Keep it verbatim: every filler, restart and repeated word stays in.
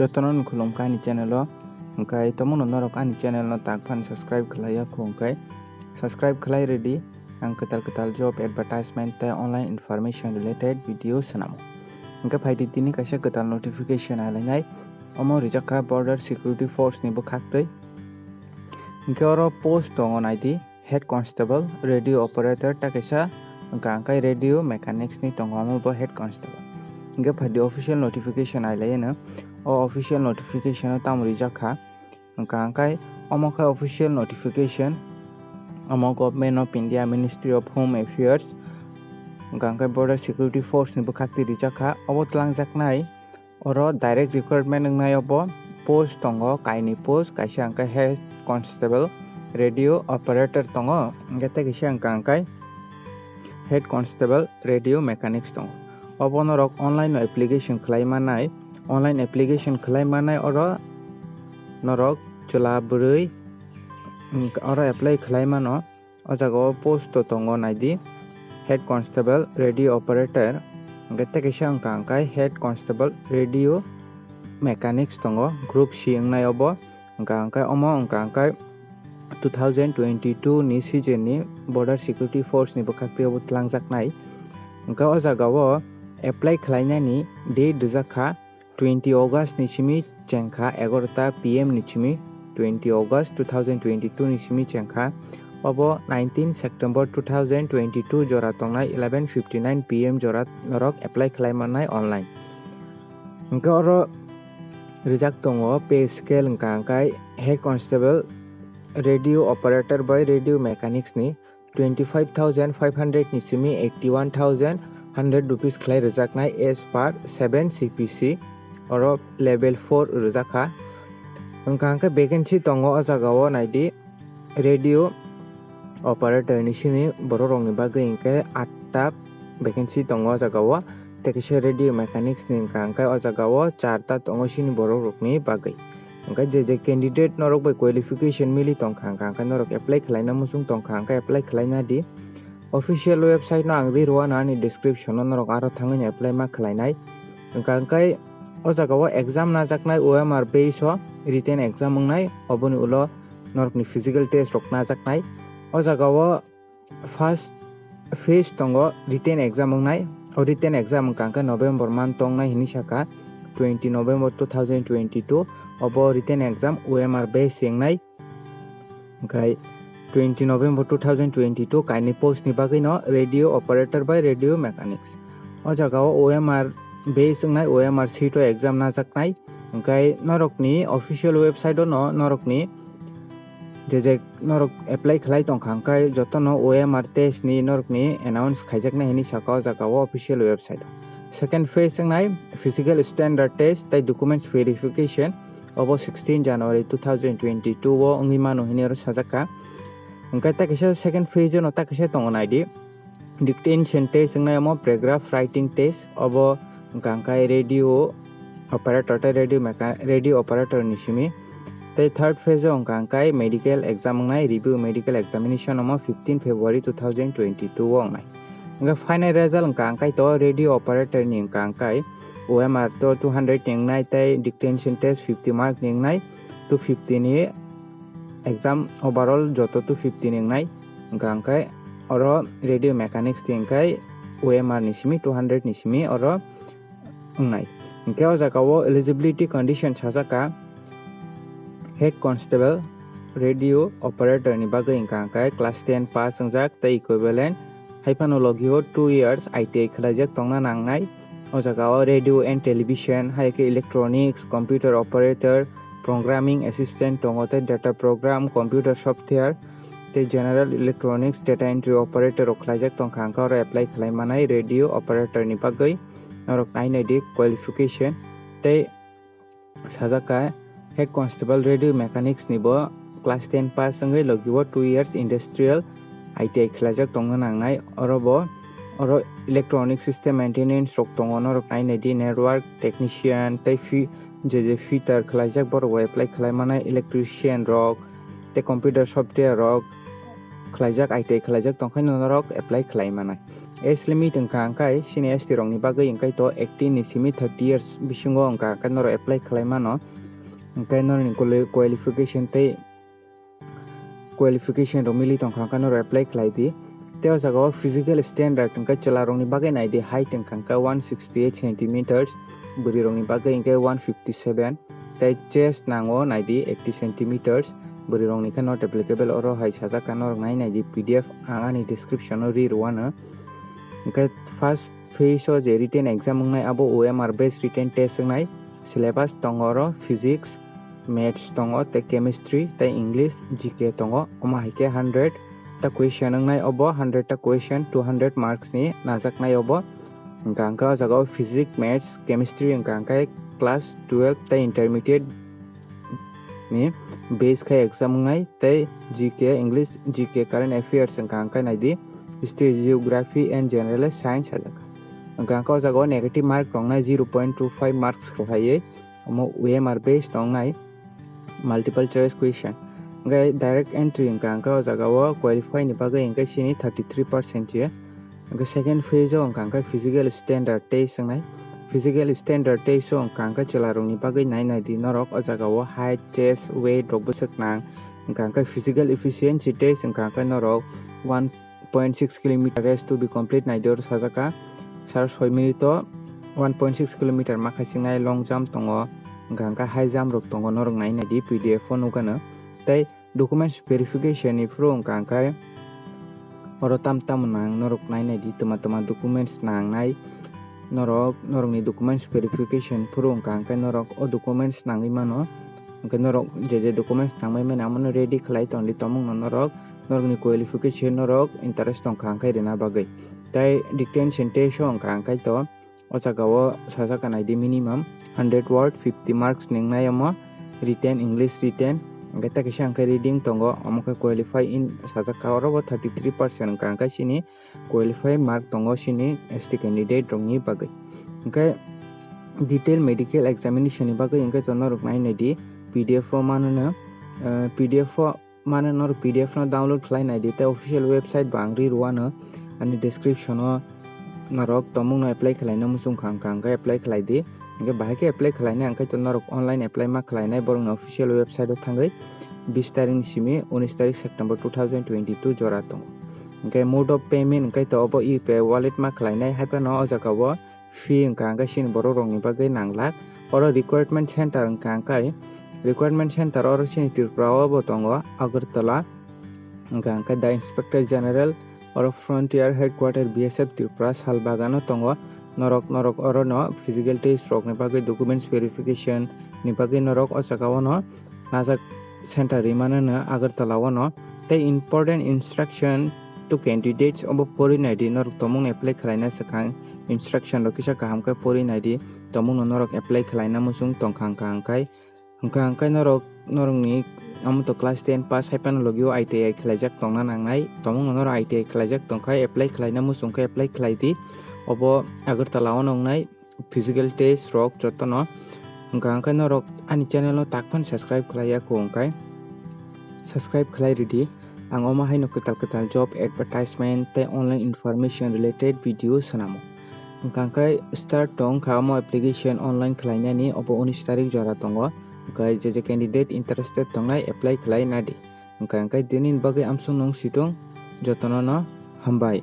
Jotono no khulumkha ani channel o. Hwnkhe tomono norok ani channel no tak phano subscribe khlai ya kho hwnkhe subscribe khlai rwdi. Ang kwtal kwtal job advertisement tei online information related video swnamo. Hwnkhe phaidi tini kaisa kwtal notification alainai. Omo rijak kha Border Security Force ni bwkhaktwi. Hwnkhe oro post tongo naidi. Head Constable, Radio Operator tei kaisa hwnkha hwnkhe Radio Mechanics ni tongo, omo bo Head Constable. Hwnkhe phaidi official notification ailaiano. O official notification o tamo rijak kha? Hwnkha hwnkhe omo khe official notification, omo Government of India, Ministry of Home Affairs, hwnkha hwnkhe Border Security Force ni bwkhak twi rijak kha. Obo twlangjaknai. Oro direct recruitment wngnai, obo post tongo, kainwi post, kaisa hwnkhe Head Constable Radio Operator tongo, hwnkhe tei kaisa hwnkha hwnkhe Head Constable Radio Mechanics tongo. Obo norok online no application khlai mannai, online application khlai mannai oro norok chwla bwrwi, hwnkhe oro apply khlai mano. O jaga o post o tongo naidi, Head Constable, Radio Operator, hwnkhe tei kaisa hwnkha hwnkhe Head Constable, Radio Mechanics tongo, Group C wngnai obo, hwnkha hwnkhe omo hwnkha hwnkhe two thousand twenty-two ni season ni Border Security Force ni bwkhak twi obo twlangjaknai. Hwnkhe o jaga o apply khlainani date rijak kha, twenty August ni simi chengkha egarota P M ni simi, twenty August two thousand twenty-two ni simi chengkha. Obo nineteen September two thousand twenty-two jora tongnai eleven fifty-nine P M jora norok apply khlai mannai online. Hwnkhe oro rijak tongo pay scale hwnkha hwnkhe Head Constable, Radio Operator bai Radio Mechanics ni twenty five thousand five hundred ni simi eighty one thousand hundred rupees khlai rwjaknai as per seven C P C, oro level four rwjak kha. Hwnkha hwnkhe vacancy tongo o jaga o naidi, radio operator ni simi borok rok ni bagwi hwnkhe atta vacancy tongo o jaga o, tei kaisa radio mechanics ni hwnkha hwnkhe o jaga o charta tongo chini borok rok ni bagwi. Hwnkhe je je candidate norok bai qualification mili tongkha, hwnkha hwnkhe norok apply khlaina muchung tongkha, hwnkhe apply khlaina di. Official website no ang ri rwano ani description o, norok aro thangwi apply ma khlainai. Hwnkha hwnkhe o jaga o exam najaknai O M R base o, written exam wngnai, oboni ulo norokni physical test rok najaknai. O jaga o first phase tongo written exam wngnai. O written exam wngkha hwnkhe November month tongnai hinwi sakha, twenty November two thousand twenty-two. Obo written exam O M R base se wngnai. Hwnkhe twenty November two thousand twenty-two kainwi post ni bagwi no radio operator bai radio mechanics. O jaga o O M R base wngnai, O M R seat o exam najaknai. Hwnkhe norokni official website o no norokni je je norok apply khlai tongkha, hwnkhe jotono O M R test ni norokni announce khaijaknai hinwi sakha o jaga o official website o. Second phase wngnai physical standard test tei documents verification, obo sixteen January two thousand twenty-two o wngwi mano hinwi oro sajakha. Hwnkhe ta kisa second phase o no ta kisa tongo naidi. Dictation test wngnai omo paragraph writing test, obo hwnkha hwnkhe radio operator tei radio mecha-, radio operator ni simi. Tei third phase o hwnkha hwnkhe medical exam wngnai, review medical examination omo fifteen February two thousand twenty-two o wngnai. Hwnkhe final result hwnkha hwnkhe to radio operator ni hwnkha hwnkhe O M R to two hundred ni wngnai tei dictation test fifty mark ni wngnai, two fifty ni exam overall joto two fifty ni wngnai. Hwnkha hwnkhe oro radio mechanics ti hwnkhe O M R ni simi two hundred ni simi oro wngnai. Hwnkhe o jaga o eligibility condition sajak kha, head constable radio operator ni bagwi hwnkha hwnkhe class ten pass wngjak tei equivalent, hai phano logi o two years I T I khlaijak tongna nangnai. O jaga o radio and television, hai khe electronics, computer operator, programming assistant tongo tei data program, computer software, tei general electronics data entry operator rok khlaijak tongkha, hwnkhe oro apply khlai manai radio operator ni bagwi norok nainai di qualification tei sajak kha head constable radio mechanics ni bo class ten pass wngwi logi o two years industrial I T I khlaijak tongna nangnai. Oro bo oro electronic system maintenance rok tongo, norok nainai di network technician tei fi-, je je fitter khlaijak borok bo apply khlai manai, electrician rok tei computer software rok khlaijak, I T I khlaijak tongkhaino norok apply khlai manai. Age limit wngkha hwnkhe chini S T rokni bagwi hwnkhe to eighteen ni simi thirty years bisingo wngkha hwnkhe norok apply khlai mano. Hwnkhe norokni quali-, qualification tei qualification rok mili tongkha hwnkhe norok apply khlai di. Tei o jaga o physical standard hwnkhe chwla rokni bagwi nai di, height wngkha hwnkhe one sixty eight centimeters, bwrwi rokni bagwi hwnkhe one fifty seven, tei chest nango nai di eighty centimeters, bwrwi rokni khe not applicable. Oro hai sajak kha, norok nai nai di, P D F ang ani description o ri rw ano. Hwnkhe first phase o je written exam wngnai abo O M R based written test wngnai. Syllabus tongo oro physics, maths tongo, tei chemistry, tei English, G K tongo. Omo hai khe hundred ta question wngnai obo, hundred ta question, two hundred marks ni najaknai obo. Hwnkha hwnkhe o jaga o physics, maths, chemistry wngkha hwnkhe class twelve tei intermediate ni base khai exam wngnai, tei G K, English, G K, current affairs wngkha hwnkhe nai di, history, geography and general science sajak. Hwnkha hwnkhe o jaga o negative mark tongnai zero point two five marks rw haiwi, omo O M R based tongnai, multiple choice question. Hwnkhe direct entry wngkha hwnkhe o jaga o qualify ni bagwi hwnkhe chini thirty three percent se. Hwnkhe second phase o wngkha hwnkhe physical standard test wngnai. Physical standard test o wngkha hwnkhe chwla rokni bagwi nai nai di norok o jaga o height, chest, weight rok bwswk nang. Wngkha hwnkhe physical efficiency test wngkha hwnkhe norok one point six kilometer race to be complete nai di oro sajak kha. Sar soi minute o one point six kilometer ma khaisingnai long jump tongo, wngkha hwnkhe high jump rok tongo, norok nai nai di P D F o nukgano. Tei documents verification ni phuru wngkha hwnkhe oro tam tamo nang, norok nai nai di twma twma documents nangnai. Norok, norokni documents verification phuru wngkha hwnkhe norok o documents nangwi mano. Hwnkhe norok je je documents nangmani amono ready khlai tongdi, tomungno norok norokni qualification norok interest tongkha hwnkhe rina bagwi. Tei written test o wngkha hwnkhe to o jaga o sajak kha nai di minimum hundred word, fifty marks ni wngnai omo, written, English written, hwnkhe tei kaisa hwnkhe reading tongo, omo khe qualify in sajak kha, oro bo thirty three percent wngkha hwnkhe chini qualify mark tongo chini S T candidate rokni bagwi. Hwnkhe detail medical examination ni bagwi hwnkhe to norok nai nai di P D F o mano no, eh, P D F o mano norok P D F no download khlai nai di, tei official website bo ang ri rw ano ani description o. Norok tomungno apply khlaina muchung kha hwnkha hwnkhe apply khlai di. Hwnkhe bahai khe apply khlainai hwnkhe to norok online apply ma khlainai borokni official website o thangwi bis tarikni simi unis tarik September two thousand twenty two jora tongo. Hwnkhe mode of payment hwnkhe to obo U P I wallet ma khlainai, hai phano o jaga o fee wngkha hwnkhe chini borok rokni bagwi nanglak. Oro recruitment center wngkha hwnkhe recruitment center oro chini Tripura o bo tongo, Agartala. Hwnkha hwnkhe the Inspector General oro Frontier Headquarter B S F Tripura Salbagano tongo. Norok, norok orono physical test rokni bagwi documents verification ni bagwi norok o jaga o no najak center rimano no Agartala o no. Tei important instruction to candidates obo pori nai di, norok tomungno apply khlaina swkang instruction rok kisa kaham khe pori nai di, tomungno norok apply khlaina muchung tongkha hwnkha hwnkhe. Hwnkha hwnkhe norok, norokni amo to class ten pass hai phano logi o I T I khlaijak tongna nangnai. Tomungno norok I T I khlaijak tongkha, apply khlaina muchung khe apply khlai di. Obo Agartala o nongnai physical test rok jotono. Hwnkha hwnkhe norok ani channel no tak phano subscribe khlai ya kho hwnkhe subscribe khlai ridi. Ang omo haino kwtal kwtal job advertisement tei online information related video swnamo. Hwnkha hwnkhe start tong kha omo application online khlainani, obo unis tarik jora tongo. Hwnkhe je je candidate interested tongnai apply khlai nadi. Hwnkha hwnkhe dinini bagwi amsong nung situng, jotono no hambai.